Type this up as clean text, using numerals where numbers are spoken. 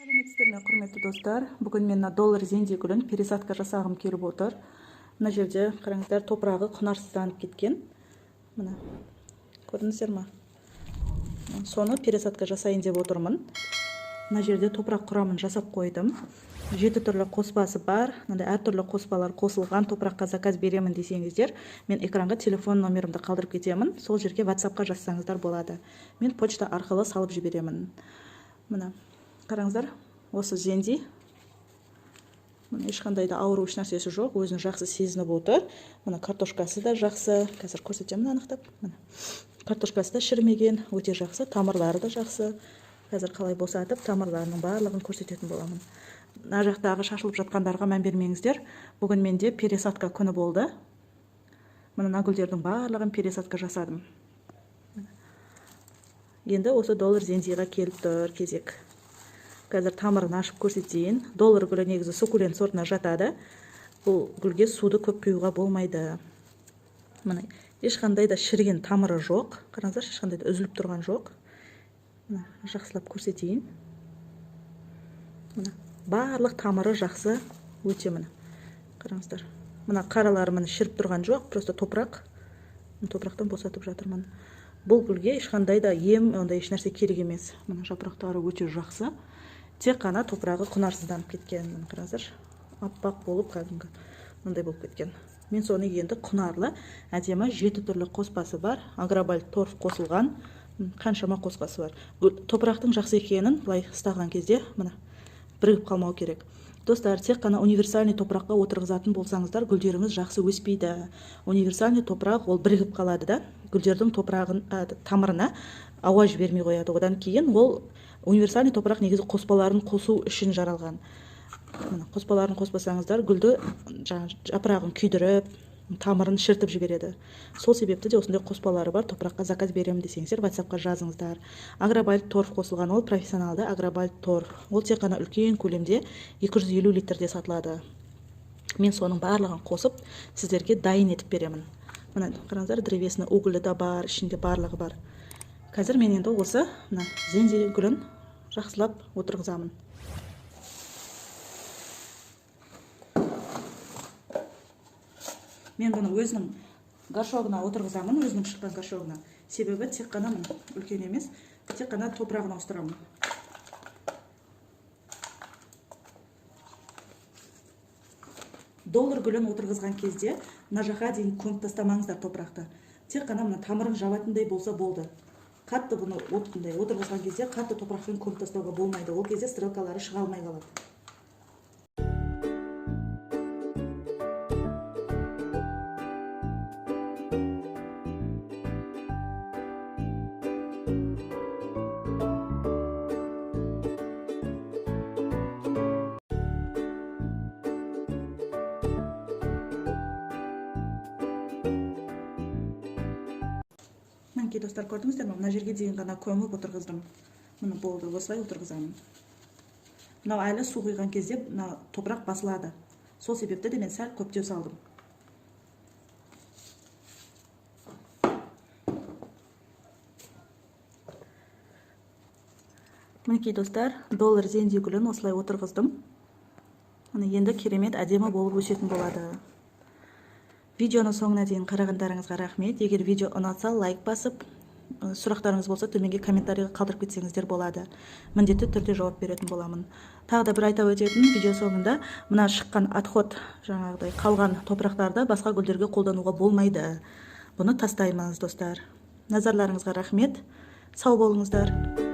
Сәлеметсіздер ме, құрметті достар! Бүгін мен мына доллар зенди гүлін пересадка жасағым келіп отыр. Мына жерде қараңыздар, топырағы құнарсызданып кеткен. Мына көрдіңіздер ма? Соны пересадка жасайын деп отырмын. Мына жерде топырақ құрамын жасап қойдым. 7 түрлі қоспасы бар. Мынандай әртүрлі қоспалар қосылған топыраққа заказ беремін десеңіздер, мен экранға телефон номерімді қалдырып кетемін. Сол жерге WhatsApp-қа жазсаңыздар болады. Мен почта арқылы салып жіберемін. Мына қараңыздар, осы зенди. Мына ешқандай да ауру ешнәрсесі жоқ, өзін жақсы сезініп отыр. Мына картошкасы да жақсы. Қазір көрсетемін анықтап. Мына картошкасы да шірімеген, өте жақсы, тамырлары да жақсы. Қазір қалай босатып, тамырларының барлығын көрсететін боламын. Мына жақтағы шашылып жатқандарға мән бермеңіздер. Бүгін менде пересадка күні болды. Мына гүлдердің барлығын пересадка жасадым. Енді осы доллар зендиға келіп тұр кезек. Қазір тамырын ашып көрсетейін. Доллар гүлі негізі суккулент сортына жатады. Бұл гүлге суды көп құюға болмайды. Міне, ешқандай да шіріген тамыры жоқ. Қараңыздаршы, ешқандай да үзіліп тұрған жоқ. Мына жақсылап көрсетейін. Мына барлық тамыры жақсы, өте міне. Қараңыздар. Мына қаралары міне шіріп тұрған жоқ, просто топырақ. Топырақтан босатып жатырмын. Бұл гүлге ешқандай да ем, ондай ешнәрсе керек емес. Мына жапырақтары өте жақсы. Тек қана топырағы құнарсызданып кеткен. Мына қараңыздар, аппақ болып кәдімгі мындай болып кеткен. Мен соны енді құнарлы, әдемі 7 түрлі қоспасы бар, агробальт торф қосылған, қаншама қоспасы бар. Топырақтың жақсы екенін былай ұстаған кезде мына бірігіп қалмау керек. Достар, тек қана универсальный топыраққа отырғызатын болсаңыздар, гүлдеріңіз жақсы өспейді. Универсальный топырақ ол бірігіп қалады да, гүлдердің тамырына ауа жібермей қояды. Одан кейін ол универсальный топырақ негізі қоспаларын қосу үшін жаралған. Мына қоспаларын қоспасаңыздар, гүлді жапырағын күйдіріп, тамырын шіртіп жібереді. Сол себепті де осындай қоспалары бар топыраққа заказ беремін десеңіздер, WhatsApp-қа жазыңыздар. Агробальт торф қосылған, ол профессионалды агробальт торф. Ол тек қана үлкен көлемде 250 литрде сатылады. Мен соның барлығын қосып, сіздерге дайын етіп беремін. Мына қараңыздар, древесный уголі да бар, ішінде барлығы бар. Қазір мен енді осы мына зенди гүлін жақсылап отырғызамын. Мен бұны өзінің горшогына отырғызамын, өзінің шыққан горшогына. Себебі тек қана мына үлкен емес, тек қана топырағын ауыстырамын. Доллар гүлін отырғызған кезде мына жаққа дейін көміп тастамаңыздар топырақты. Тек қана мына тамырын жабатындай болса болды. Қатты бұны отырғызған кезде қатты топырақпен көміп тастауға болмайды. Ол кезде стрелкалары шыға алмай қалады. Мінекей, достар, көрдіңіздер ме? Мына жерге дейін ғана көміп отырғыздым. Міне болды, осылай отырғызамын. Мынау әлі су құйған кезде мына топырақ басылады. Сол себепті де мен сәл көптеу салдым. Мінекей, достар, доллар зенди гүлін осылай отырғыздым. Міне енді керемет әдемі болып өсетін болады. Видеоның соңына дейін қарағандарыңызға рахмет. Егер видео ұнатса, лайк басып, сұрақтарыңыз болса, төменге комментарийға қалдырып кетсеңіздер болады. Міндетті түрде жауап беретін боламын. Тағы да бір айта өтетін, видео соңында мына шыққан отход, жаңағыдай қалған топырақтарды басқа гүлдерге қолдануға болмайды. Бұны тастаймыз, достар. Назарларыңызға рахмет. Сау болыңыздар.